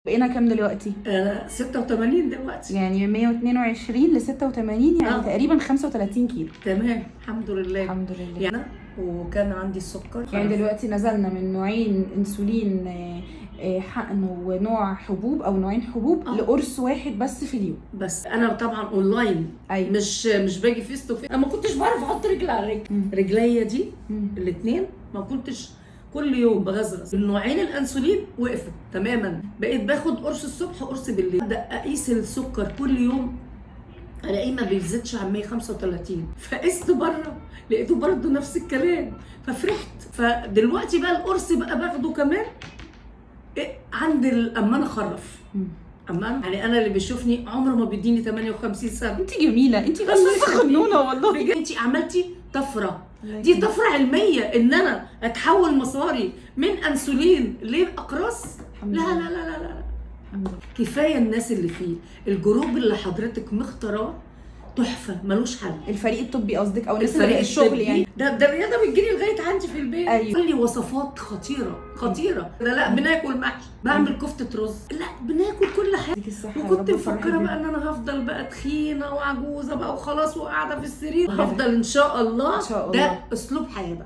بقينا كام دلوقتي؟ انا 86 دلوقتي. يعني 122 ل 86 يعني تقريبا 35 كيلو. تمام، الحمد لله. الحمد لله. يعني وكان عندي السكر. يعني دلوقتي نزلنا من نوعين انسولين حقن ونوع حبوب او نوعين حبوب لقرص واحد بس في اليوم. بس انا طبعا اونلاين. ايوه. مش باجي face to face. انا ما كنتش بعرف احط رجل على رجل. رجليا دي الاثنين ما كنتش، كل يوم بغزغز. النوعين الانسولين وقفت تماما، بقيت باخد قرص الصبح وقرص بالليل. ابدا اقيس السكر كل يوم الاقيه ما بيزيدش عن 135، فقست بره لقيته برضه نفس الكلام، ففرحت. فدلوقتي بقى القرص بقى باخده كمان عند اما انا اخرف. اما يعني انا اللي بيشوفني عمره ما بيديني 58 سنة. انت جميلة، انت بس صغنونه والله. انت عملتي طفرة، دي طفرة علمية ان انا اتحول مساري من انسولين لاقراص. لا لا لا لا لا، كفاية الناس اللي فيه، ال group اللي حضرتك مختاراه تحفة ملوش حل. الفريق الطبي قصدك او الناس اللي الشغل يعني؟ ده الرياضة بتجيلي لغاية عندي في البيت. ايوه. قال لي وصفات خطيرة خطيرة. لا لا بناكل محشي، بعمل كفته رز، لا بناكل كل حاجة. وكنت مفكرة بقى ان انا هفضل بقى تخينة وعجوزه بقى وخلاص وقاعدة في السرير، هفضل ان شاء الله. ان شاء الله. ده اسلوب حياة بقى.